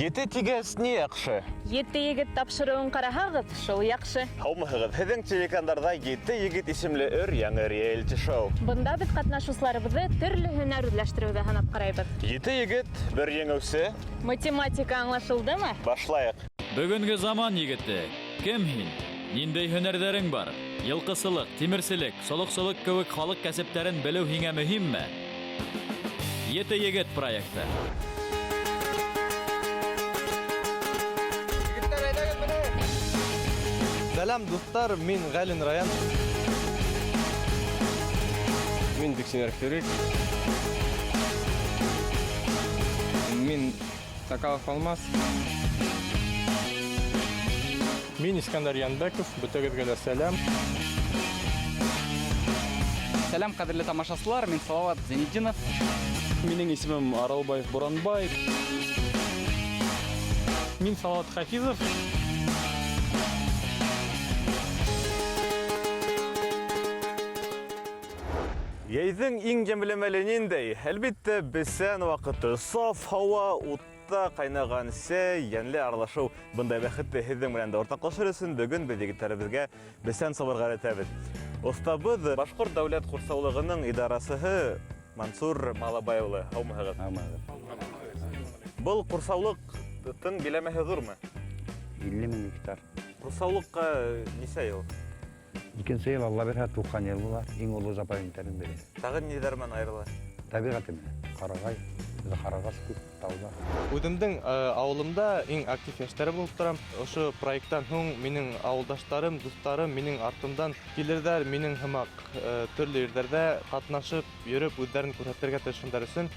Ете тигәс ни яҡшы? Ете егет тапшырыуын ҡараһағыҙ, шул яҡшы. Һаумыһығыҙ! Һеҙҙең телекрандарҙа Ете егет исемле өр яңы реалити-шоу. Бында беҙ ҡатнашыусыларыбыҙҙы төрлө һөнәр үҙләштереүҙә һынап ҡарайбыҙ. Ете егет, бер еңеүсе. Математика аңлашылдымы? Башлайыҡ. Бөгөнгө заман егете, кем һин? Ниндәй һөнәрҙәрең бар? Йылҡысылыҡ, тимерселек, солоҡсолоҡ кеүек халыҡ кәсептәрен белеү һиңә мөһимме? Ете егет проекты. Сәләм, дуҫтар, мин Ғәлин Раян. Мин Биксенер Ферик. Мин Сакалов Алмаз. Мин Искәндәр Янбәков, бөтәгеҙгә лә сәләм. Сәләм, ҡәҙерле тамашасылар, мин Салават Зәйнетдинов. Минең исемем Аралбаев Буранбай. Мин Салават Хафизов. Йәйҙең иң йәмле мәле ниндәй? Әлбиттә, бесән ваҡыты, саф һауа, утта ҡайнаған сәй, йәнле аралашыу. Бындай бәхетте һеҙҙең менән дә уртаҡлашыр өсөн бөгөн беҙ егеттәребеҙгә бесән сабырға өйрәтәбеҙ. Оҫтабыҙ Башҡорт дәүләт ҡурсаулығының идарасыһы Мансур Малабай улы. Һаумыһығыҙ? Һаумыһығыҙ. Был ҡурсаулыҡтың биләмәһе ҙурмы? 50 мең гектар. Ҡурсаулыҡҡа нисә йыл? Икенсе йыл, Алла бирһә, 90 йыл була. Иң оло заповедниктәрҙең береһе. Тағы ниҙәр менән айырыла? Тәбиғәте менән. Ҡарағай, беҙҙә ҡарағас күп, тауҙа. Үҙемдең ауылымда иң актив йәштәре булып торам. Ошо проекттан һуң минең ауылдаштарым, дуҫтарым минең артымдан килерҙәр, минең һымаҡ төрлө ерҙәрҙә ҡатнашып, йөрөп, үҙҙәрен күрһәтергә тырышһындар өсөн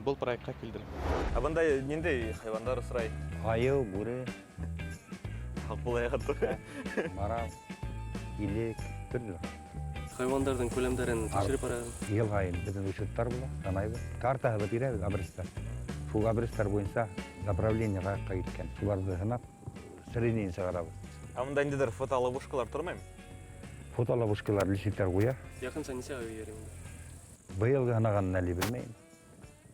был проектҡа килдем. Ә бында ниндәй хайуандар осрай? Айыу, бүре. Һаҡ булайыҡ. Марал, илек, төрлө. Хайуандарҙың күләмдәрен тикшереп барабыҙ. Йыл һайын беҙҙең учеттар була, һанайбыҙ. Карта һыҙып бирәбеҙ, образцтар. Шул образцтар буйынса направление ҡаяҡҡа киткән. Шуларҙы һынап, средний сығарабыҙ. Ә бында ниндәйҙер фотоловушкалар тормаймы? Фотоловушкалар лисиктар ҡуя. Яҡынса нисә айыу йөрөй унда? Быйылғы һанағанын әле белмәйем.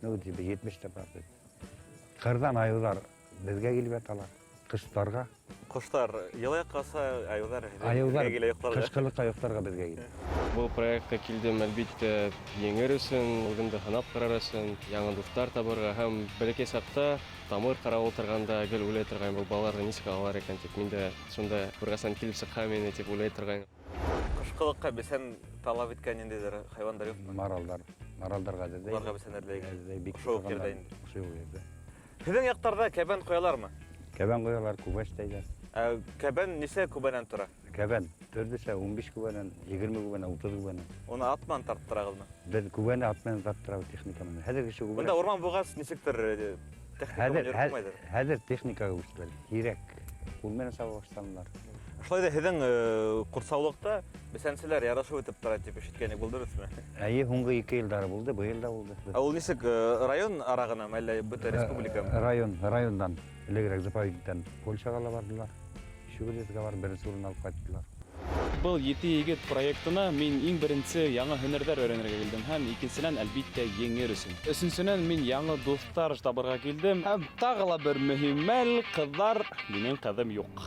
Ну, типа 70 тә бар бит. Ҡырҙан айыуҙар беҙгә килеп яталар. Ҡыштарға. Ҡоштар йылы яҡҡа оса, айыуҙар Айыуҙар беҙгә килә йоҡларға. Ҡышҡылыҡҡа йоҡларға беҙгә килә. Был проектҡа килдем, әлбиттә, еңер өсөн, үҙемде һынап ҡарар өсөн, яңы дуҫтар табырға һәм бәләкәй саҡта тамыр ҡарап ултырғанда гел уйлай торғайным, был балаларҙы нисек алалар икән тип. Мин дә шунда бер ҡасан килеп сыҡһам ине тип уйлай торғайным. Ҡышҡылыҡҡа бесән талап иткән ниндәйҙер хайуандар юҡмы? Маралдар. Маралдарға әҙерләй. Уларға бесән әҙерләй. Әҙерләй, бик Ошо уҡ ерҙә торғандар. инде. Ошо уҡ ерҙә. Һеҙҙең яҡтарҙа кәбән ҡоялармы? Кәбән ҡоялар, күбәс тәйҙәр. Ә кәбән нисә күбәнән тора? Кәбән төрлөсә 15 күбәнән, 20 күбәнән, 30 күбәнән. Уны ат менән тарттырағыҙмы? Беҙ күбәне ат менән тарттырабыҙ, техника менән. Хәҙер кеше күберәк. Бында урман булғас нисектер, техника Хәҙер, менән йөрөп булмайҙыр. хәҙер техникаға күстеләр. Һирәк ҡул менән саба башланылар. Шулай ҙа һеҙҙең ҡурсаулыҡта бесәнселәр ярашыу итеп тора тип ишеткәйнек, был дөрөҫмө? Эйе, һуңғы 2 йылдары булды, быйыл да булды. Ә ул нисек район арағынамы, әллә бөтә республикамы? Райондан, элегерәк заповедниктан Польшаға ла барҙылар. Шүгерҙегә барып беренсе урын алып ҡайттылар. Был Ете егет проектына мин иң беренсе яңы һөнәрҙәр өйрәнергә килдем һәм икенсенән, әлбиттә, еңер өсөн. Өсөнсөнән, мин яңы дуҫтар табырға килдем. Һәм тағы ла бер мөһим мәл, ҡыҙҙар, минең ҡыҙым юҡ.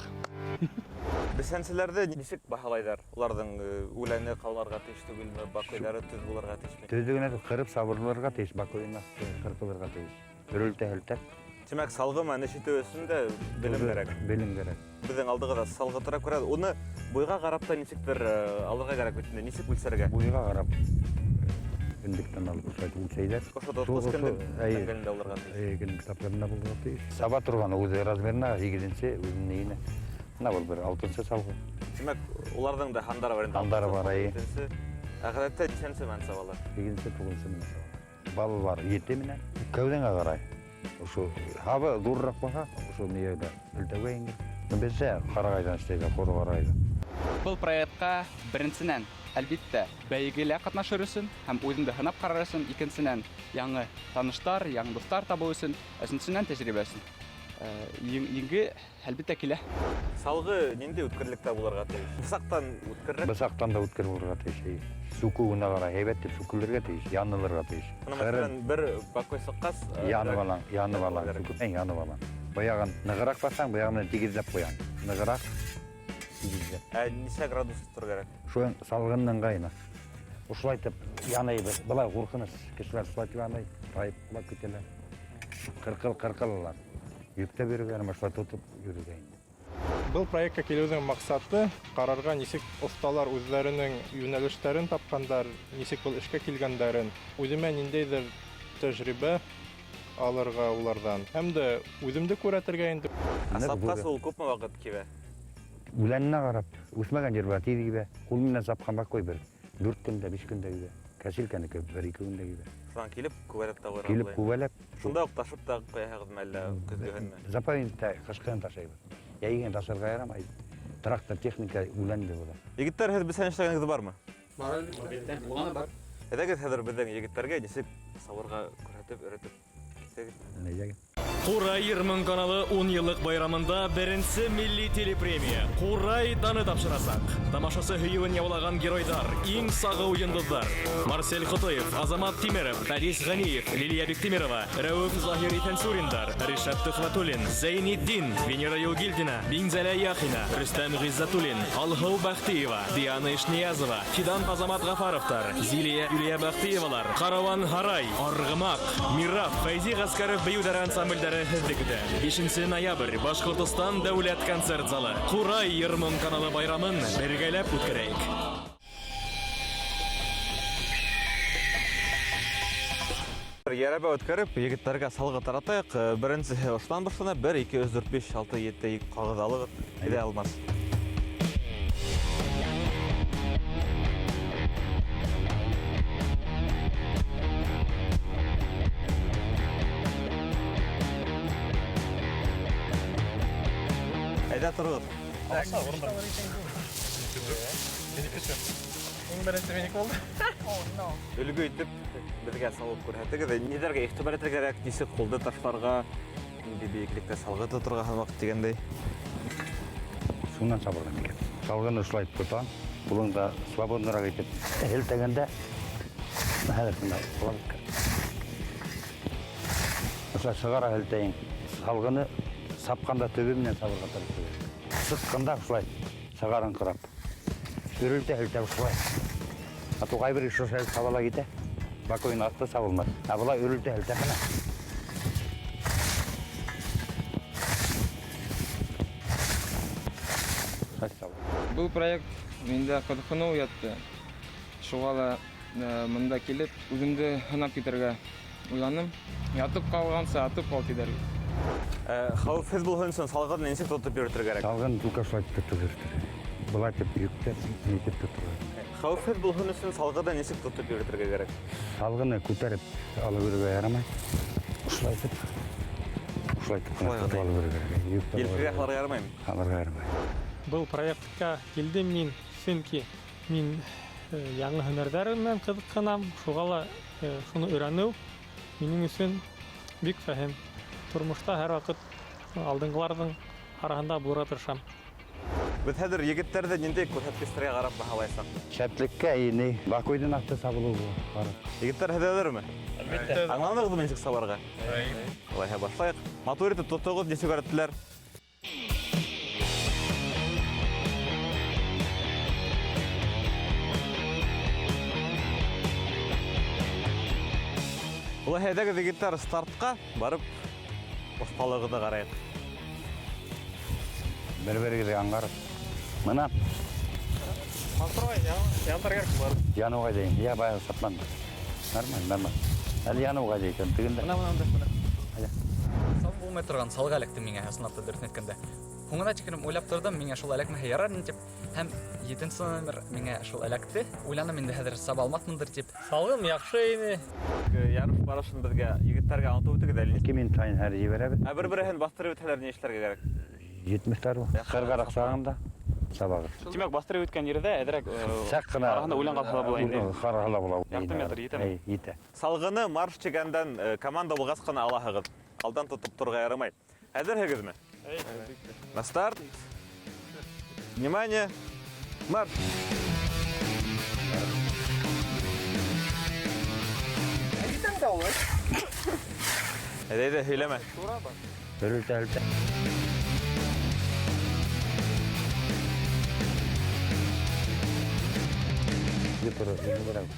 Бесәнселәрҙе нисек баһалайҙар? Уларҙың үләне ҡалырға тейеш түгелме, бакыйҙары төҙ булырға тейешме? Төҙлөгөнә ҡырып сабырларға тейеш, бакыйын аҫты ҡырҡылырға тейеш. Өрөлтә һелтәп. Тимәк, салғы менән эш итеү өсөн дә белем Төҙө, кәрәк. Белем кәрәк. Беҙҙең алдығыҙҙа салғы тора күрә. Уны буйға ҡарап та нисектер алырға кәрәк бит инде, нисек үлсәргә? Буйға ҡарап кендектән алып ошолай үлсәйҙәр. Ошо тотҡос Шул, кендек ошо, әйе. тәңгәлендә булырға тейеш. Әйе, кендек тапҡырында булырға тейеш. Саба торған үҙе размерына һигеҙенсе, үҙенең нейенә. Бына был бер алтынсы салғы. Тимәк, уларҙың да һандары бар инде. Һандары бар, әйе. Алтынсы. Ә ғәҙәттә нисәнсе менән сабалар? Һигеҙенсе, туғыҙынсы менән сабалар. Балалар ете менән. Кәүҙәңә ҡарай. Ошо һабы ҙурыраҡ булһа, ошо нейҙә һелтәүгә еңел. Беҙҙә ҡарағайҙан эшләйҙәр, ҡоро ҡарағайҙан. Был проектҡа беренсенән, әлбиттә, бәйгелә ҡатнашыр өсөн һәм үҙеңде һынап ҡарар өсөн, икенсенән, яңы таныштар, яңы дуҫтар табыу өсөн, өсөнсөнән, тәжрибә өсөн. Еңге, әлбиттә, килә. Салғы ниндәй үткерлектә булырға тейеш? Бысаҡтан үткерерәк? Бысаҡтан да үткер булырға тейеш. Сүкеүенә ҡарай, һәйбәт тип сүкелергә тейеш, янылырға тейеш. Бына, мәҫәлән, бер бакой сыҡҡас, Янып алаң, янып алаң, сүкең янып алаң. Баяғын нығыраҡ баҫһаң, баяғы менән тигеҙләп ҡуяң. Нығыраҡ тигеҙләп. Ә нисә градус тоторға кәрәк? Шуның салғынның ыңғайына. Ошолайтып янайбыҙ. Былай ҡурҡыныс кешеләр шулайтып янай, тайып ҡолап китәләр. Ҡырҡыл, ҡырҡылалар. Йөктәп йөрөргә ярамай, шулай тотоп йөрөргә инде. Был проектҡа килеүҙең маҡсаты ҡарарға, нисек оҫталар үҙҙәренең йүнәлештәрен тапҡандар, нисек был эшкә килгәндәрен, үҙемә ниндәйҙер тәжрибә алырға уларҙан. Һәм дә үҙемде күрәтергә инде. Ә сапҡас ул күпме ваҡыт кибә? Үләненә ҡарап, үҫмәгән ер бар, тиҙ кибә. Ҡул менән сапҡан бакой бер 4 көндә, 5 көндә кибә. Косилканыкы 1-2 көндә кибә. Шунан килеп күбәләп тә ҡуйырға Килеп була. күбәләп. Шунда уҡ ташып та ҡуяһығыҙмы әллә көҙгөһөнмө? Заповедникта ҡышҡыһын ташайбыҙ. Йәйген ташырға ярамай. Трактор, техника үләнде була. Егеттәр, һеҙ бесән эшләгәнегеҙ бармы? Бар, әлбиттә. Булғаны бар. Әйҙәгеҙ, хәҙер беҙҙең егеттәргә нисек сабырға күрһәтеп, өйрәтеп китәгеҙ. Әйҙәгеҙ. Ҡурай йыр-моң каналы 10 йыллыҡ байрамында беренсе милли телепремия Ҡурай даны тапшырасаҡ. Тамашасы һөйөүен яулаған геройҙар, иң сағыу йондоҙҙар. Марсель Ҡотоев, Азамат Тимеров, Фәрис Ғәниев, Лилия Биктимирова, Рәүеф Заһир Иҫәнсуриндар, Ришат Төхвәтуллин, Зәйнетдин, Венера Юлгилдина, Биңзәлә Яхина, Рөстәм Ғиззәтуллин, Алһыу Бәхтиева, Диана Ишниязова, Фидан Азамат Ғафаровтар, Зилия Юлия Бәхтиевалар, Караван Һарай, Арғымаҡ, Мираф, Фәйзи Ғәскәров бейеүҙәре ансамблдәре һеҙҙе көтә. 5 ноябрь, Башҡортостан дәүләт концерт залы. Ҡурай йыр-моң каналы байрамын бергәләп үткәрәйек. Йәрәбә үткәреп, егеттәргә салғы таратайыҡ. Беренсеһе ошонан башлана. 1, 2, 3, 4, 5, 6, 7, ҡағыҙ алығыҙ. Әйҙә, Алмаз. Әйҙә, тороғоҙ. Иң беренсе минеке булды. Өлгө итеп беҙгә салып күрһәтегеҙ. Ниҙәргә иғтибар итергә кәрәк, нисек ҡулды ташларға, ниндәй бейеклектә салғы тоторға һымаҡ тигәндәй. Шунан сабырға кәрәк. Салғыны шулай тотам, ҡулыңда свободныраҡ итеп һелтәгәндә, хәҙер бында ҡулың. Ошо сығара һелтәйен. Салғыны сапҡанда төбө менән сабырға тырышырға. Сыҡҡанда шулай сығарыңҡырап. Өрөлтә һелтәп шулай. А то ҡайбер кеше шулай сабала китә. Бакойын асты сабылмаҫ. Ә былай өрөлтә һелтәп менә. Был проект миндә ҡыҙыҡһыныу уятты. Шуға ла мында килеп үҙемде һынап китергә уйланым. Ятып ҡалғанса атып ҡал тиҙәр. Хәүефһеҙ булһын өсөн салғын нисек тотоп йөрөтөргә кәрәк? Салғын только шулай тотоп йөрөтөргә. Былай тип йөктәп, нитеп тоторға. Хәүефһеҙ булһын өсөн салғыны нисек тотоп йөрөтөргә кәрәк? Салғыны күтәреп алып йөрөргә ярамай. Шулай итеп, шулай итеп Шулай тотоп ғына. алып йөрөргә кәрәк. Йөктәп алып Елкәгә йөрөргә. һалырға ярамаймы? Һалырға ярамай. Был проектҡа килдем мин, сөнки мин яңы һөнәрҙәр менән ҡыҙыҡһынам, шуға ла шуны өйрәнеү минең өсөн бик фәһем. Тормошта һәр ваҡыт алдынғыларҙың араһында булырға тырышам. Беҙ хәҙер егеттәрҙе ниндәй күрһәткестәргә ҡарап баһалайсаҡ? Шәплеккә ни, Бакуйҙың аҫты сабылыуы була, ҡарап. Егеттәр, һеҙ әҙерме? Әлбиттә. Аңланығыҙмы нисек сабырға? Эйе. Улайһа башлайыҡ. Матур итеп тотоғоҙ, нисек өйрәттеләр? Улайһа, әйҙәгеҙ, егеттәр, стартҡа барып оҫталығыҙҙы ҡарайыҡ. Бер-берегеҙгә аңғарып. Мына. Яныуға тейин. Я баяғы сапман. Нормально, нормально. Әле яныуға тейин. Тегендә. Мына, мына, мына, мына. Әйҙә. Сабып булмай торған салға эләкте миңә, ысынлап та дөрөҫөн әйткәндә. Һуңына тиклем уйлап торҙом, миңә шул эләкмәһә ярар инде тип. Һәм 7 номер миңә шул эләкте. Уйланым инде хәҙер саба алмаҫмындыр тип. Салғым яҡшы ине. Ярыш барышын беҙгә егеттәргә аңлатып үтегеҙ әле. 2 минут һайын һәр ебәрәбеҙ. Ә бер-береһен баҫтырып үтһәләр ни эшләргә кәрәк? Етмештәр ул. Ҡырғараҡ сағында сабағыҙ. Тимәк, баҫтырып үткән ерҙә әҙерәк, Саҡ ҡына араһында үлән ҡалһа ла була инде. Ҡараһа ла була. Ярты метр етәме? Әй, етә. Салғыны марш тигәндән, команда булғас ҡына алаһығыҙ. Алдан тотоп торорға ярамай. Әҙерһегеҙме? На старт. Внимание. Марш. Әйҙә, әйҙә, һөйләмә. Һөрөлтә, һөлтә.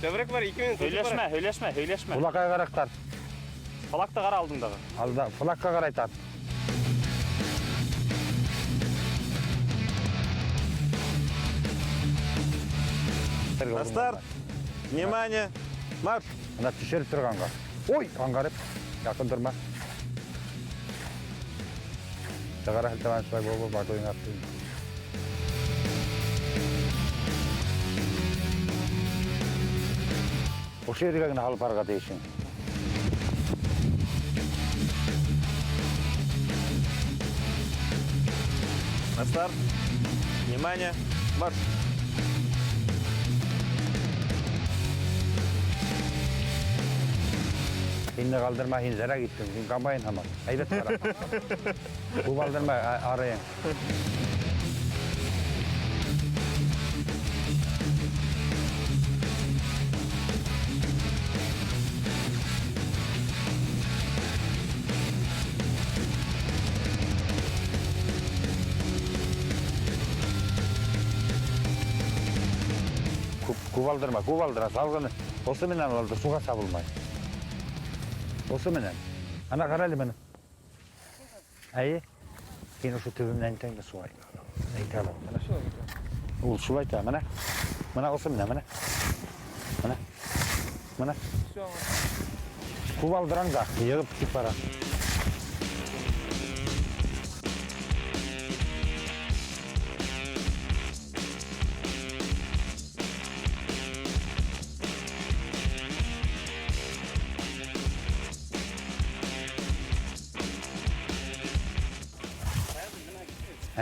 Тәбрик бар, 2 минут. Һөйләшмә, һөйләшмә, һөйләшмә. Флакка ҡарап тарт. Флакты ҡара алдындағы. Алда, флакка ҡарай тарт. На старт. Внимание. Марш. Ана төшөрөп торғанға. Ой, аңғарып, яҡын торма. Сығара һелтәмән шулай булып, бакуйың атты. Ошо ергә генә һалып барырға тейешһең. На старт. Внимание. Марш. Һин дә ҡалдырма, һин зәрә киттең, һин комбайн һаман. Әйбәт ҡара. Күп алдырма, арайың. Күп алдырма, күп алдыра, салғыны. Осы менән алды, суға сабылмай. Осы менән. Ана ҡара әле быны. Әйе. Һин ошо төбө менән әйтәң дә шулай. Әйтә алам. Мына. Ул шулай әйтә, мына. Мына осы менән, мына. Мына. Мына. Күп алдыраң да, йығып китеп бара.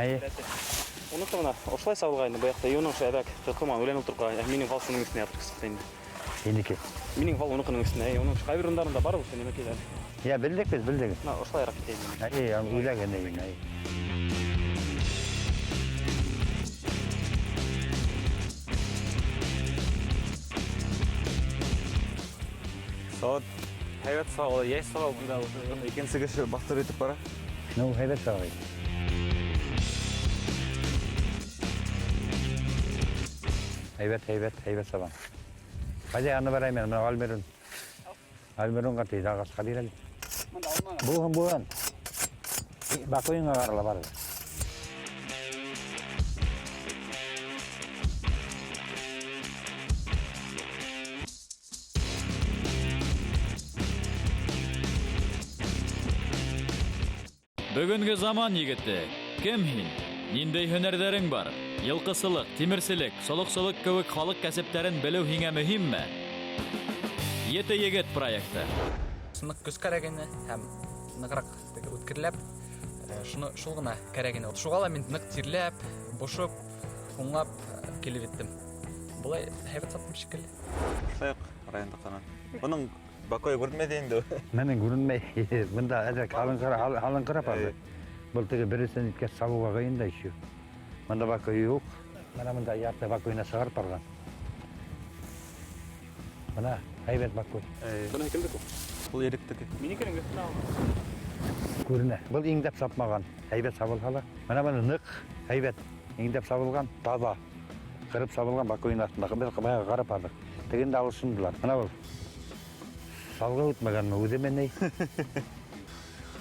Әйе. Уныҡы бына ошолай сабылғайны, был яҡта юның ошо әбәк ҡырҡылман, үлән ултырып ҡалған. Минең вал шуның өҫтөнә ятып сыҡты инде. Һинеке? Минең вал уныҡының өҫтөнә, әйе, уның ҡайбер урындарында бар ул нәмәкәйләр. Йә, белдек беҙ, белдек. Бына ошолайыраҡ китә инде. Әйе, уйлаған инде, әйе. Салат, һәйбәт сауыл, йәш сауыл бында икенсе кеше баҫтырып итеп бара. Ну, һәйбәт сауыл. Һәйбәт, һәйбәт, һәйбәт сабан. Ҡайҙа аны барайым мин, бына Альмирон. Альмиронға тейҙе, ағасҡа бир әле. Булһын, булһын. Бакуйыңа ҡарала барыр. Бөгөнгө заман егете, кем һин? Ниндәй һөнәрҙәрең бар? Йылҡысылыҡ, тимерселек, солоҡсолоҡ кеүек халыҡ кәсептәрен белеү һиңә мөһимме? Ете егет проекты. Ныҡ көс кәрәк ине һәм нығыраҡ теге үткерләп, шуны шул ғына кәрәк ине. Шуға ла мин ныҡ тирләп, бошоп, һуңлап килеп еттем. Былай һәйбәт саптым шикелле. Шулай уҡ райондыҡынан. Бының бакой күренмәй инде. Менең күренмәй. Бында әҙерәк һалынҡырап алды. Был теге беренсен иткәс сабыуға ҡыйын да еще. Бында бакой юҡ. Бына бында ярты бакойына сығарып барған. Бына һәйбәт бакой. Бына кемдеке ул? Был Иректеке. Минекенең өҫтөнә алған. Күренә. Был иңдәп сапмаған. Һәйбәт сабылһа ла. Бына быны ныҡ һәйбәт иңдәп сабылған, таҙа. Ҡырып сабылған бакойын аҫтында. Беҙ баяғы ҡарап барҙыҡ. Тегендә алышындылар. Бына был. Салғы үтмәгәнме, үҙеме ни?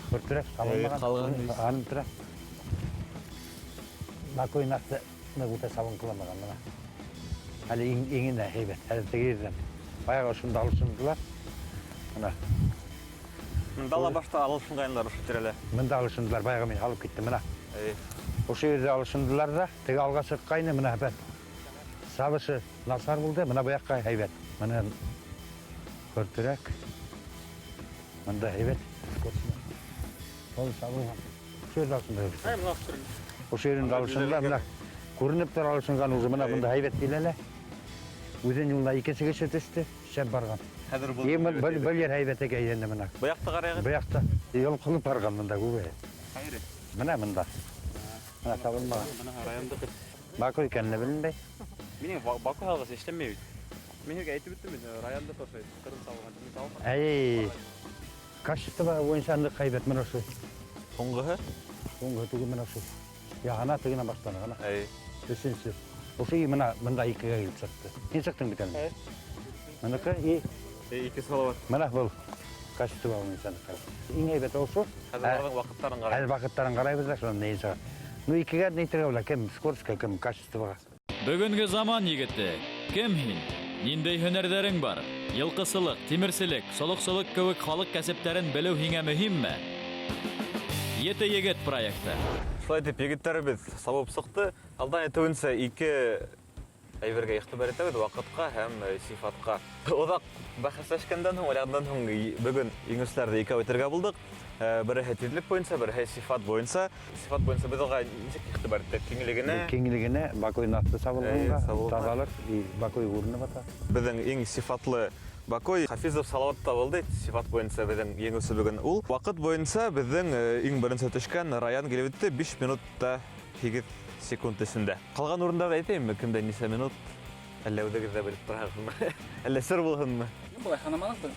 Күреп сабылмаған. Ҡалған. Анып тора. Бакойын аҫты ныҡ үтә сабынҡыламаған бына. Әле иңенә һәйбәт, әле теге ерҙән. Баяғы ошонда алышындылар. Бына. Мында ла башта алышынғайнылар ошо тирәлә. Мында алышындылар, баяғы мин алып киттем бына. Эйе. Ошо ерҙә алышындылар ҙа, теге алға сыҡҡайны, бына һәйбәт. Сабышы насар булды, бына был яҡҡа һәйбәт. Бына көртөрәк. Мында һәйбәт. Ул сабылған. Ошо ерҙә алышындылар. Әй, бына ошо ерҙә. Ошо ерҙә алышындылар, бына күренеп тора алышынған уже, бына бында һәйбәт килә лә. Үҙен юлына икенсе кеше төштө, шәп барған. Хәҙер был Ең был ер һәйбәт икән инде бына. Был яҡта ҡарайғы? Был яҡта йолҡолоп барған бында күбе. Ҡайҙа? Бына бында. Бына сабылмаған. Бына райондыҡы. Баку икәнлеге беленмәй. Минең Баку һалғысы эшләмәй бит. Мин һеҙгә әйтеп үттем бит, райондыҡы ошо ҡырын сабылған. Мин сабылманым. Әй, качество буйынса ныҡ һәйбәт менә ошо. Һуңғыһы? Һуңғыһы түгел менә ошо. Яғына тегенә башлана ғына. Әй. Өсөнсө. Ошо и мына бында икегә килеп сыҡты. Һин сыҡтың бит әле. Мыныҡы и Ике Салават. Мына был качество буйынса ныҡ. Иң һәйбәт ошо. Хәҙер уларҙың ваҡыттарын ҡарайбыҙ. Хәҙер ваҡыттарын ҡарайбыҙ ҙа шунан ни сыға. Ну, икегә ни әйтергә була, кем скоростька, кем качествоға. Бөгөнгө заман егете, кем һин? Ниндәй һөнәрҙәрең бар? Йылҡысылыҡ, тимерселек, солоҡсолоҡ кеүек халыҡ кәсептәрен белеү һиңә мөһимме? Ете егет проекты. Шулай итеп, егеттәребеҙ сабып сыҡты. Алдан әйтеүенсә, ике әйбергә иғтибар итәбеҙ, ваҡытҡа һәм сифатҡа. Оҙаҡ бәхәсләшкәндән һуң, уйлағандан һуң бөгөн еңеүселәрҙе икәү итергә булдыҡ. Береһе тиҙлек буйынса, береһе сифат буйынса. Сифат буйынса беҙ уға нисек иғтибар иттек? Киңлегенә? Киңлегенә, бакойын аҫты сабылғанға, Сабылған. таҙалыҡ, и бакой күренеп ята. Беҙҙең иң сифатлы бакой Хафизов Салават табылды. Сифат буйынса беҙҙең еңеүсе бөгөн ул. Ваҡыт буйынса беҙҙең иң беренсе төшкән Раян килеп етте 5 минутта 8 секунд эсендә. Ҡалған урындарҙы әйтәйемме, кемдә нисә минут? Әллә үҙегеҙ ҙә белеп тораһығыҙмы? Әллә сер булһынмы? Былай һанаманыҡ беҙ,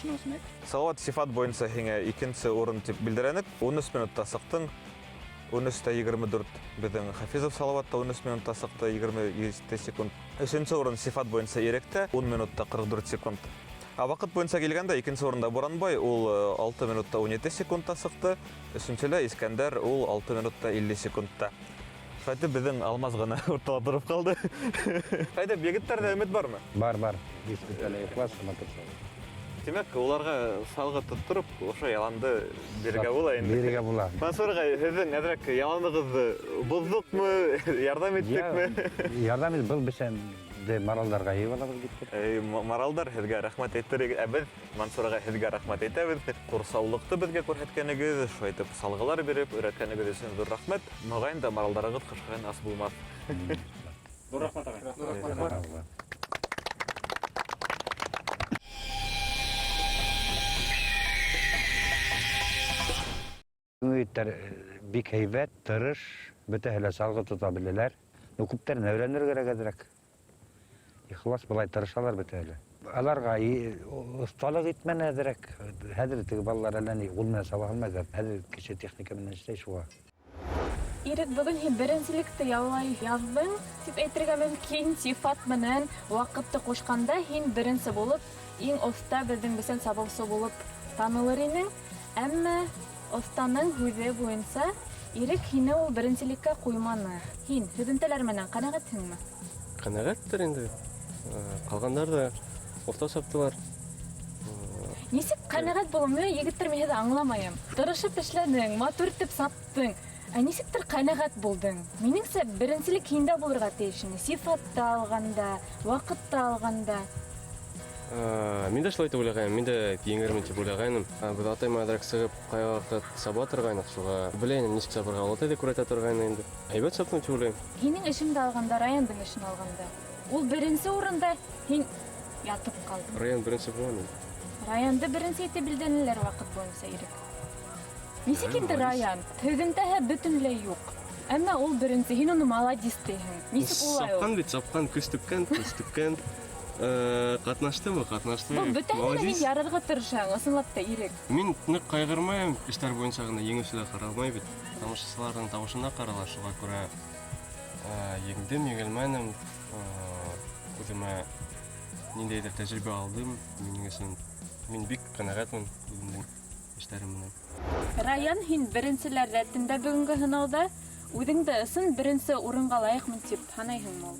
шуның өсөн әйт. Салават сифат буйынса һиңә икенсе урын тип билдәләнек. Ун өс минутта сыҡтың. Ун өстә егерме дүрт беҙҙең Хафизов Салават та ун өс минутта сыҡты, егерме ете секунд. Өсөнсө урын сифат буйынса Иректә, ун минутта ҡырҡ дүрт секунд. Ә ваҡыт буйынса килгәндә, икенсе урында Буранбай, ул алты минутта ун ете секундта сыҡты. Өсөнсөлә Искәндәр, ул алты минутта илле секундта. Шулай беҙҙең Алмаз ғына уртала тороп ҡалды. Шулай егеттәрҙә өмөт бармы? Бар, бар. Бөтә ихлас, матур сабыр. Тимәк, уларға салғы тоттороп, ошо яланды бирергә була инде. Бирергә була. Мансур ағай, һеҙҙең әҙерәк яланығыҙҙы боҙҙоҡмо, ярҙам иттекме? Ярҙам итеп, был бесәнде маралдарға йыйып алабыҙ киттек. Эй, маралдар, һеҙгә рәхмәт әйттерегеҙ. Ә беҙ Мансур ағай, һеҙгә рәхмәт әйтәбеҙ. Ҡурсаулыҡты беҙгә күрһәткәнегеҙ, шулай итеп салғылар биреп, өйрәткәнегеҙ өсөн ҙур рәхмәт. Моғайын да маралдарығыҙ ҡыш ас булмаҫ. Ҙур рәхмәт, ағай. Ҙур рәхмәт. Егеттәр бик һәйбәт, тырыш, бөтәһе лә салғы тота беләләр. Ну, күптәрен өйрәнергә кәрәк әҙерәк. Ихлас былай тырышалар бөтәһе лә. Аларға оҫталыҡ итмәне әҙерәк. Хәҙер теге балалар әллә ни ҡул менән саба алмайҙар. Хәҙер кеше техника менән эшләй шуға. Ирек, бөгөн һин беренселекте яулай яҙҙың, тип әйтергә мөмкин. Сифат менән ваҡытты ҡушҡанда һин беренсе булып, иң оҫта беҙҙең бесән сабыусы булып танылыр инең. Әммә оҫтаның һүҙе буйынса Ирек һине ул беренселеккә ҡуйманы. Һин һөҙөмтәләр менән ҡәнәғәтһеңме? Ҡәнәғәттер инде. Ҡалғандар ҙа оҫта саптылар. Нисек ҡәнәғәт булыу? Мин, егеттәр, мин һеҙҙе аңламайым. Тырышып эшләнең, матур итеп саптың. Ә нисектер ҡәнәғәт булдың? Минеңсә, беренселек һиндә булырға тейеш ине. Сифатты алғанда, ваҡытты алғанда. Мин дә шулай итеп уйлағайным, мин дә еңермен тип уйлағайным. Беҙ атай менән әҙерәк сығып, ҡай ваҡыт саба торғайныҡ, шуға белә инем, нисек сабырға, ул атай ҙа күрһәтә торғайны инде. Һәйбәт саптым тип уйлайым. Һинең эшеңде алғанда, Раяндың эшен алғанда, ул беренсе урында, һин ятып ҡалдың. Раян беренсе булған инде. Раянды беренсе итеп билдәнеләр ваҡыт буйынса, Ирек. Нисек инде Раян? Һөҙөмтәһе бөтөнләй юҡ. Әммә ул беренсе, һин уны молодец тиһең. Нисек улай ул? Сапҡан бит, сапҡан, көс түккән, көс түккән. Ҡатнаштымы? Ҡатнашты. Был бөтәһенә лә һин Молодец. ярарға тырышаң, ысынлап та, Ирек. Мин ныҡ ҡайғырмайым, эштәр буйынса ғына еңеүсе лә ҡаралмай бит. Тамашасыларҙың тауышына ҡарала, шуға күрә, еңдем, еңелмәнем. Үҙемә ниндәйҙер тәжрибә алдым. Минең өсөн мин бик ҡәнәғәтмен үҙемдең эштәрем менән. Раян, һин беренселәр рәтендә бөгөнгө һынауҙа үҙеңде ысын беренсе урынға лайыҡмын тип һанайһыңмы ул?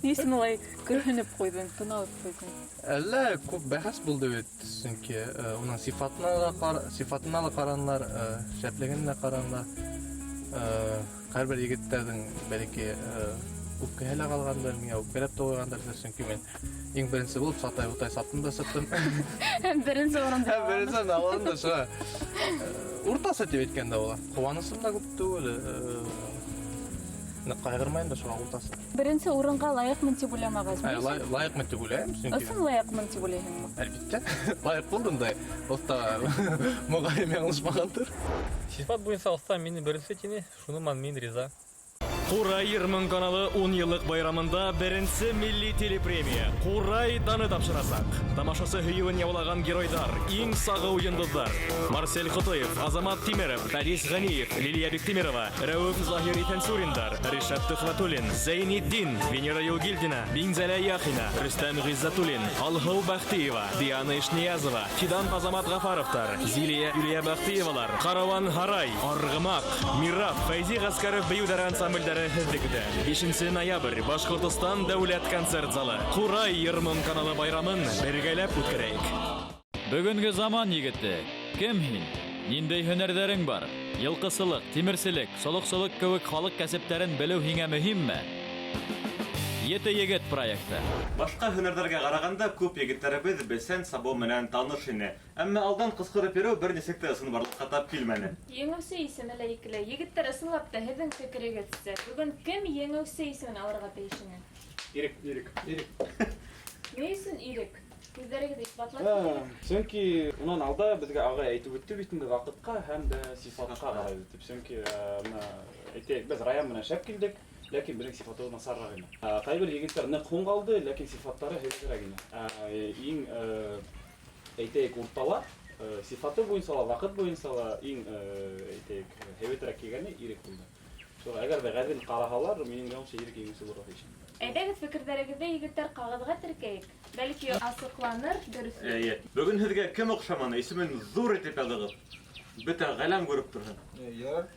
Ни өсөн улай көрһөнөп ҡуйҙың, тын алып ҡуйҙың? Әллә күп бәхәс булды бит, сөнки уның сифатына ла ҡаранылар, шәплегенә лә ҡаранылар. Ҡайһы бер егеттәрҙең бәлки үпкәһе лә ҡалғандыр, миңә үпкәләп тә ҡуйғандыр, сөнки мин иң беренсе булып сатай бутай саптым да сыҡтым. Һәм беренсе урынды Һәм беренсе урынды алғанда шуға, уртаса тип әйткәндә була. Ҡыуанысым да күп түгел. Ныҡ ҡайғырмайым да шуға уртаса. Беренсе урынға лайыҡмын тип уйламағас. Ә, лайыҡмын тип уйлайым, сөнки Ысын лайыҡмын тип уйлайһыңмы? Әлбиттә, лайыҡ булдым да. Оҫта моғайым яңылышмағандыр. Сифат буйынса оҫта мине беренсе тине, шуныман мин риза. Ҡурай йыр-моң каналы 10 йыллыҡ байрамында беренсе милли телепремия Ҡурай даны тапшырасаҡ. Тамашасы һөйөүен яулаған геройҙар, иң сағыу йондоҙҙар. Марсель Ҡотоев, Азамат Тимеров, Фәрис Ғәниев, Лилия Биктимирова, Рәүеф Заһир Иҫәнсуриндар, Ришат Төхвәтуллин, Зәйнетдин, Венера Юлгилдина, Минзәлә Яхина, Рөстәм Ғиззәтуллин, Алһыу Бәхтиева, Диана Ишниязова, Фидан Азамат Ғафаровтар, Зилия Юлия Бәхтиевалар, Караван Һарай, Арғымаҡ, Мираб, Фәйзи Ғәскәров бейеүҙәре ансамблдәре һеҙҙе көтә. 5 ноябрь, Башҡортостан дәүләт концерт залы. Ҡурай йыр-моң каналы байрамын бергәләп үткәрәйек. Бөгөнгө заман егете, кем һин? Ниндәй һөнәрҙәрең бар? Йылҡысылыҡ, тимерселек, солоҡсолоҡ кеүек халыҡ кәсептәрен белеү һиңә мөһимме? Ете егет проекты. Башҡа һөнәрҙәргә ҡарағанда күп егеттәребеҙ бесән сабыу менән таныш ине. Әммә алдан ҡысҡырып йөрөү бер нисек тә ысынбарлыҡҡа тап килмәне. Еңеүсе исеме лә икелә. Егеттәр, ысынлап та һеҙҙең фекерегеҙсә, бөгөн кем еңеүсе исемен алырға тейеш ине? Ирек, Ирек, Ирек. Ни өсөн Ирек? Үҙҙәрегеҙ иҫбатлап китегеҙ. Сөнки унан алда беҙгә ағай әйтеп үтте бит инде ваҡытҡа һәм дә сифатҡа ҡарайбыҙ тип. Сөнки бына әйтәйек, беҙ Раян менән шәп килдек, ләкин беҙҙең сифатыбыҙ насарыраҡ ине. Ҡайбер егеттәр ныҡ һуң ҡалды, ләкин сифаттары һәйбәтерәк ине. Иң әйтәйек, уртала, сифаты буйынса ла, ваҡыт буйынса ла иң әйтәйек, һәйбәтерәк килгәне Ирек булды. Шуға әгәр дә ғәҙел ҡараһалар, минең уйлауымса, Ирек еңеүсе булырға тейеш. Әйҙәгеҙ, фекерҙәрегеҙҙе егеттәр ҡағыҙға теркәйек. Бәлки асыҡланыр дөрөҫлөк. Эйе. Бөгөн һеҙгә кем оҡшаманы? Исемен ҙур итеп яҙығыҙ. Бөтә ғаләм күреп торһон. Ярар.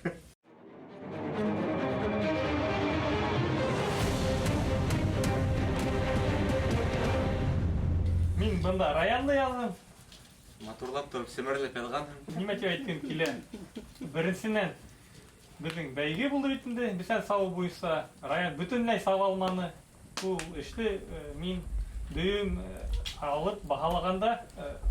Мин бында Раянды яҙҙым. Матурлап тороп, семерләп яҙғанһың. Нимә тип әйткем килә? Беренсенән, беҙҙең бәйге булды бит инде, бесән сабыу буйынса. Раян бөтөнләй саба алманы. Ул эште мин дөйөм алып баһалағанда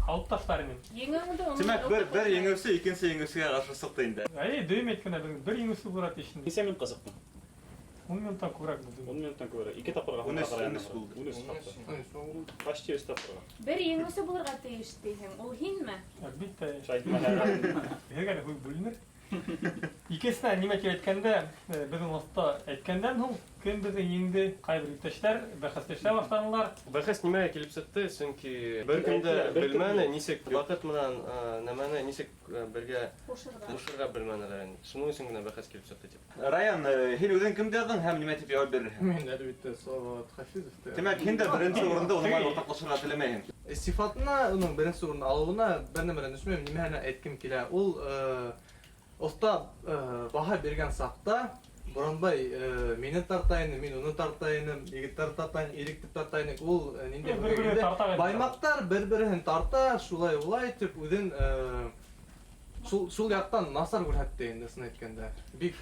алып ташлар инем. Еңеүеңде уның Тимәк, бер еңеүсе икенсе еңеүсегә ҡаршы сыҡты инде. Әйе, дөйөм әйткәндә беҙҙең бер еңеүсе булырға тейеш инде. Нисә минут ҡасыҡтың? 10 минуттан күберәк булды. 10 минуттан күберәк. Ике тапҡырға Ун өс, һуңға ун өс ҡарай булды. Ун өс тапҡыр. Почти өс тапҡырға. Бер еңеүсе булырға тейеш тиһең, ул һинме? Әлбиттә. Шайтма һәр. Һеҙгә лә һүҙ бүленер. Икенсенән, нимә тип әйткәндә, беҙҙең оҫта әйткәндән һуң кем беҙҙе еңде, ҡайбер иптәштәр бәхәсләшә башланылар. Бәхәс нимәгә килеп сыҡты? Сөнки бер кем дә белмәне, нисек ваҡыт менән, нәмәне нисек бергә Ҡушырға. ҡушырға белмәнеләр инде. Шуның өсөн генә бәхәс килеп сыҡты тип. Раян, һин үҙең кемде яҙҙың һәм нимә тип яуап бирерһең? Мин әлбиттә Салават Хафизов. Тимәк, һин дә беренсе урынды уның менән уртаҡлашырға теләмәйһең. Сифатына, уның беренсе урын алыуына бер нәмә лә төшмәйем, нимәһенә әйткем килә. Ул оҫта баһа биргән саҡта Буранбай мине тарта ине, мин уны тарта инем, егеттәр тарта ине, Ирек тип тарта инек. Ул ниндәй Бер-береһен бер-береһен тарта инде. Баймаҡтар бер-береһен тарта, шулай улай итеп үҙен шул яҡтан насар күрһәтте инде, ысын әйткәндә. Бик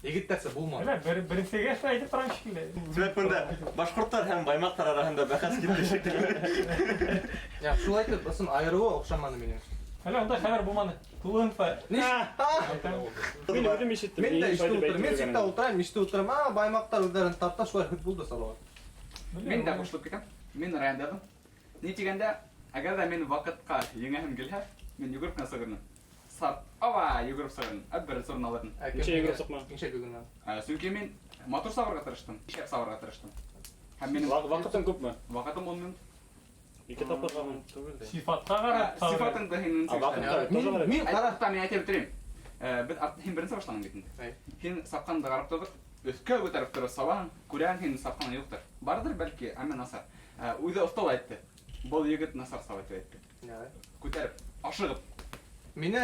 егеттәрсә булманы. Әле беренсегә шулай әйтеп торам шикелле. Тимәк, бында башҡорттар һәм баймаҡтар араһында бәхәс китте шикелле. Я, шулай итеп, ысын айырыуы оҡшаманы минең. Әле ундай хәбәр булманы. Тулыһынса. Ниш? Мин үҙем ишеттем. Мин дә Мин ишетеп шулай ултырам. Мин әйтеп ситтә ултырам, ишетеп ултырам. А, баймаҡтар үҙҙәрен тарта, шулай һүҙ булды Салават. Мин дә ҡушылып китәм. Мин Раяндадым. Ни тигәндә, әгәр дә мин ваҡытҡа еңәһем килһә, мин йүгереп кенә сығырмын. Сап, ава, йүгереп сығырмын. Ә беренсе урын алырмын. Ә, кем Нисә йүгереп еңә? сыҡма? Нисә йүгереп сыҡма? Сөнки мин матур сабырға тырыштым, шәп сабырға тырыштым. Һәм минең Ваҡытың күпме? Ваҡытым 10 минут. Ике тапҡырға һуң. Түгел дә. Сифатҡа ҡарап сабыр. Сифатыңды һин нисек А, ваҡытҡа эшләнең? тоже ҡарап. Мин ҡара. Туҡта, мин әйтеп бөтөрәйем. Беҙ һин беренсе башланың бит инде. Әй. Һин сапҡанды ҡарап торҙоҡ, өҫкә күтәреп тороп сабаһың, күрәһең һин сапҡаны юҡтыр. Барҙыр бәлки, әммә насар. Үҙе оҫта ла әйтте. Был егет насар саба тип әйтте. Ярай. Күтәреп, ашығып. Мине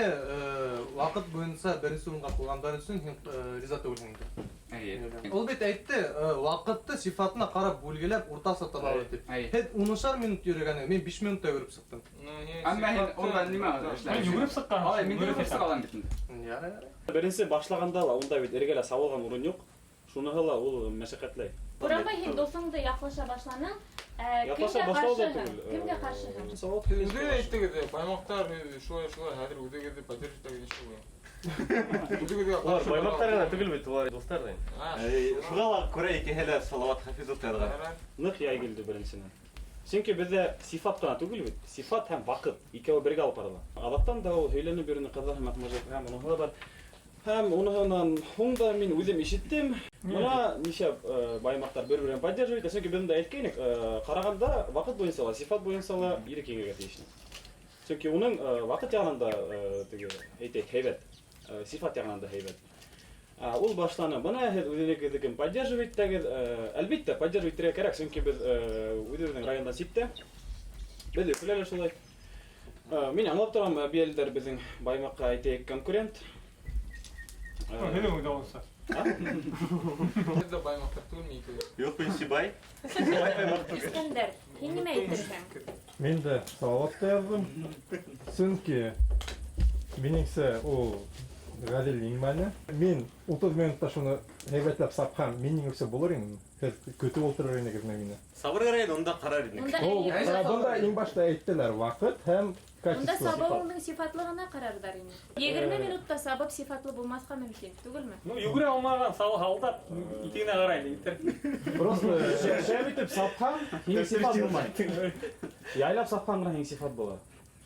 ваҡыт буйынса беренсе урынға ҡуйғандар өсөн һин риза түгелһең инде. Әйе. Ул бит әйтте, ваҡытты сифатына ҡарап бүлгеләп уртаса табабыҙ тип. Әйе. Һеҙ унышар минут йөрөгәнең, мин 5 минутта йөрөп сыҡтым. Әммә һин унда нимә эшләнең? Мин йүгереп сыҡҡан. Алай, мин Йүгереп йүгереп сыға алам бит инде. Ярай, ярай. Беренсе башлағанда ла унда бит эргәлә сабылған урын юҡ. Шуныһы ла ул мәшәҡәтләй. Буранбай, һин дуҫыңды яҡлаша башланың. Яҡлаша Кемгә башлау да ҡаршыһың? түгел. Кемгә ҡаршыһың? Салават Һеҙ Юлиевич үҙегеҙ ҡаршы. әйттегеҙ, баймаҡтар, һеҙ шулай, шулай, хәҙер үҙегеҙҙе поддерживать итәгеҙ, ничего. Улар баймаҡтар ғына түгел бит, улар дуҫтар ҙа инде. Шуға ла күрә икеһе лә Салауат Хафизов яҙған. Ныҡ яй килде беренсенән. Сөнки беҙҙә сифат ҡына түгел бит, сифат һәм ваҡыт икәүе бергә алып барыла. Аҙаҡтан да ул һөйләнеп йөрөнө ҡыҙҙар һымаҡ мужик, һәм уныһы ла бар. Һәм уныһынан һуң да мин үҙем ишеттем. Бына нисә баймаҡтар бер-береһен поддерживает. Сөнки беҙ унда әйткәйнек, ҡарағанда ваҡыт буйынса ла, сифат буйынса ла Ирек еңергә тейеш. Сөнки уның ваҡыт яғынан да теге, әйтәйек, һәйбәт, сифат яғынан да һәйбәт. Ул башланы. Бына һеҙ үҙегеҙҙекен поддерживать итәгеҙ. Әлбиттә, поддерживать итергә кәрәк, сөнки беҙ үҙебеҙҙең райондан ситтә. Беҙ Өфөлә лә шулай. Мин аңлап торам, Бейәлеләр беҙҙең Баймаҡҡа, әйтәйек, конкурент. Һеҙҙең уйлауынса. А? Беҙ ҙә Баймаҡтар түгелме икәү? Юҡ, мин Сибай. Сибай Баймаҡ түгел. Искәндәр, һин нимә әйтерһең? Мин дә Салауатты яҙҙым. Сөнки минеңсә ул ғәҙел еңмәне. Мин 30 минутта шуны һәйбәтләп сапһам, мин еңеүсе булыр инем. Һеҙ көтөп ултырыр инегеҙме мине? Сабыр кәрәк ине, унда ҡарар инек. Унда Ул, әйе. бында иң башта әйттеләр, ваҡыт һәм качество. Унда сабыуыңдың сифатлығына ҡарарҙар ине. 20 минутта сабып сифатлы булмаҫҡа мөмкин, түгелме? Ну, йүгерә алмаған һалдат итегенә ҡарай егеттәр. Просто шәп итеп сапһаң, һиңә сифат булмай. Яйлап сапһаң ғына һиңә сифат була.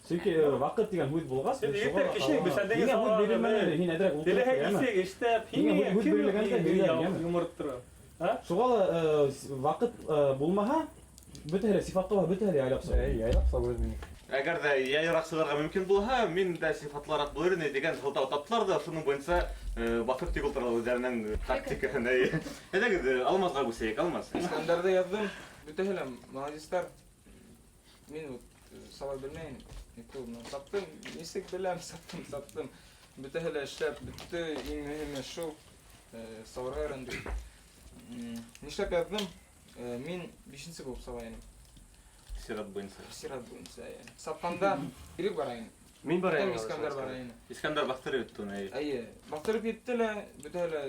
Сөнки ваҡыт тигән һүҙ булғас, Һеҙ егеттәр кеше бесәндәге һиңә һүҙ салға бирелмәне, бер. һин әҙерәк ултырып Теләһәң ҡуй, нисек эшләп, Һиңә һиңә һүҙ кем бирелгәндә һине һөйләр, йәме? йоморт тора? А? Шуға ла ваҡыт булмаһа, бөтәһе лә сифатлы була, бөтәһе лә яйлап саба. Әй, яйлап сабыр мине. Әгәр ҙә яйыраҡ сығырға мөмкин булһа, мин дә сифатлыраҡ булыр ине тигән һылтау таптылар ҙа, шуның буйынса баҫып тик ултыралар үҙҙәренең тактикаһын. Әй. Әйҙәгеҙ, Алмазға күсәйек, Алмаз. Искәндәрҙе яҙҙым. Бөтәһе лә молодецтар. Мин вот саба белмәйем. Ҡулымдан саптым, нисек беләм, саптым, саптым. Бөтәһе лә эшләп бөттө, иң мөһиме шул, сабырға өйрәндек. Нишләп яҙҙым? Мин бишенсе булып саба инем. Сират буйынса. Сират буйынса, әйе. Сапҡанда Ирек бара ине. Мин бара инем. Искәндәр бара ине. Искәндәр баҫтырып үтте уны, әйе. Әйе, баҫтырып етте лә, бөтәһе лә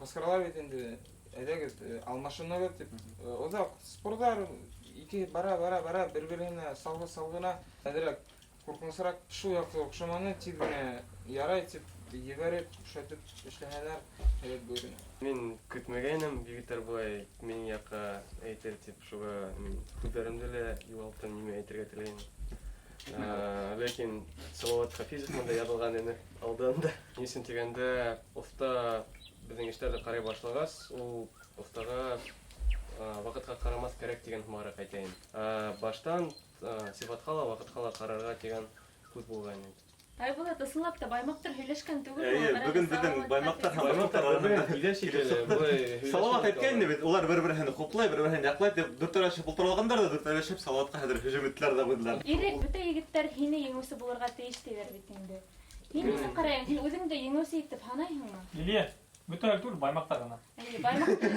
ҡысҡыралар бит инде. Әйҙәгеҙ, алмашынығыҙ тип. Оҙаҡ спорҙар ике бара, бара, бара, бер-береһенә салғы салғына әҙерәк ҡурҡынысыраҡ шул яҡты оҡшаманы, тиҙ генә ярай тип ебәреп, шайтып эшләһәләр, һәйбәт булыр ине. Мин көтмәгәйнем, егеттәр былай минең яҡҡа әйтер тип, шуға мин һүҙҙәремде лә юғалттым, нимә әйтергә теләйем. Ләкин Салауат Хафизов бында яҙылған ине алдан да. Ни өсөн тигәндә, оҫта беҙҙең эштәрҙе ҡарай башлағас, ул оҫтаға ваҡытҡа ҡарамаҫ кәрәк тигән һымағыраҡ әйтәйем. Баштан сифатҡа ла, ваҡытҡа ла ҡарарға тигән һүҙ булған ине. Айбулат, ысынлап та баймаҡтар һөйләшкән түгел Әйе, ул, ҡарағыҙ, бөгөн беҙҙең Салауат баймаҡтар һәм Хафизов. башҡорттар араһында Бер-бер шикелле, килеп былай сыҡты. һөйләшеп Салауат әйткән алған. бит, улар бер-береһен хуплай, бер-береһен яҡлай тип дүртәүләшеп ултыралғандар ҙа, дүртәүләшеп Салауатҡа хәҙер һөжүм иттеләр ҙә ҡуйҙылар. Ирек, бөтә егеттәр һине еңеүсе булырға тейеш тиҙәр бит инде. Һин нисек ҡарайһың? Һин үҙеңде еңеүсе итеп һанайһыңмы? Лилия, бөтә түгел, баймаҡтар ғына. Әйе, баймаҡтар.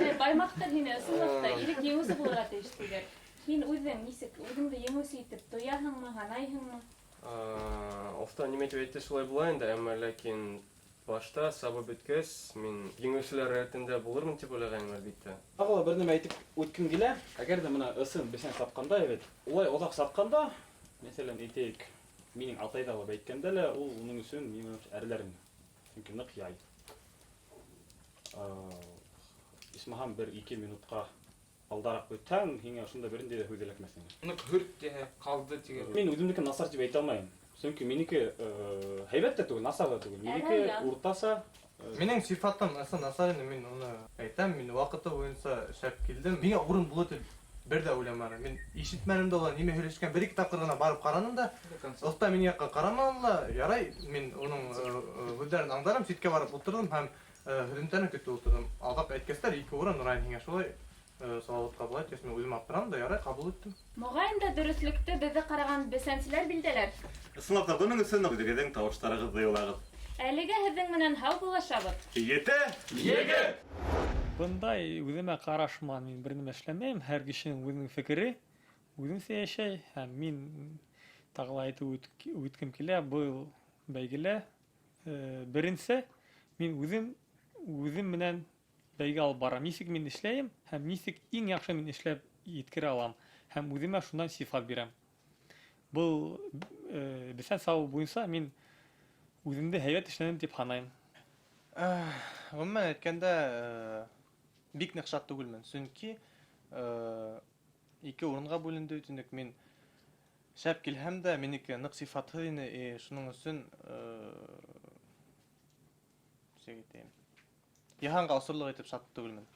Әйе, баймаҡтар һине ысынлап та Ирек еңеүсе булырға тейеш тиҙәр. Һин үҙең нисек үҙеңде еңеүсе итеп тояһыңмы, һанайһыңмы? Оҫта нимә тип әйтте, шулай була инде, әммә ләкин башта сабып бөткәс, мин еңеүселәр рәтендә булырмын тип уйлағайным, әлбиттә. Тағы ла бер нәмә әйтеп үткем килә. Әгәр дә бына ысын бесән сапҡанда, бит, улай оҙаҡ сапҡанда, мәҫәлән, әйтәйек, минең атай ҙа алып әйткәндә лә, ул уның өсөн минең әрләр ине. Сөнки ныҡ яй. Исмаһам бер-ике минутҡа алдараҡ үтһәң, һиңә ошонда бер ниндәй ҙә һүҙ эләкмәҫ ине. Ныҡ һөрт тиһә, ҡалды тигән. Мин үҙемдекен насар тип әйтә алмайым. Сөнки минеке һәйбәт тә түгел, насар ҙа түгел. Минеке Әле яҡ. уртаса Минең сифатым ысын насар ине, мин уны әйтәм, мин ваҡыты буйынса шәп килдем. Миңә урын булыр тип бер ҙә уйламаным. Мин ишетмәнем дә улар нимә һөйләшкән, бер-ике тапҡыр ғына барып ҡараным да, оҫта минең яҡҡа ҡараманы ла, ярай, мин уның һүҙҙәрен аңдарым, ситкә барып ултырҙым һәм һөҙөмтәне көтөп ултырҙым. Аҙаҡ әйткәстәр, ике урын, Райан, һиңә шулай Салауатҡа былай тип, мин үҙем аптырам да, ярай, ҡабул иттем. Моғайын да дөрөҫлөктө беҙҙе ҡараған бесәнселәр билдәләр. Ысынлап та, бының өсөн үҙегеҙҙең тауыштарығыҙҙы юлағыҙ. Әлегә һеҙҙең менән һау булашабыҙ. Ете егет! Бындай үҙемә ҡараш менән мин бер нәмә эшләмәйем. Һәр кешенең үҙенең фекере, үҙенсә йәшәй. Һәм мин тағы ла әйтеп үткем килә, был бәйгелә беренсе мин үҙем менән бәйге алып барам. Нисек мин эшләйем һәм нисек иң яҡшы мин эшләп еткерә алам һәм үҙемә шунан сифат бирәм. Был бесән сабыу буйынса мин Үҙемде һәйбәт эшләнем тип һанайым. Ғөмүмән әйткәндә, бик ныҡ шат түгелмен, сөнки ике урынға бүленде бит инде. Мин шәп килһәм дә, минеке ныҡ сифатһыҙ ине, и шуның өсөн нисек әйтәйем, йыһанға осорлоҡ итеп шат түгелмен.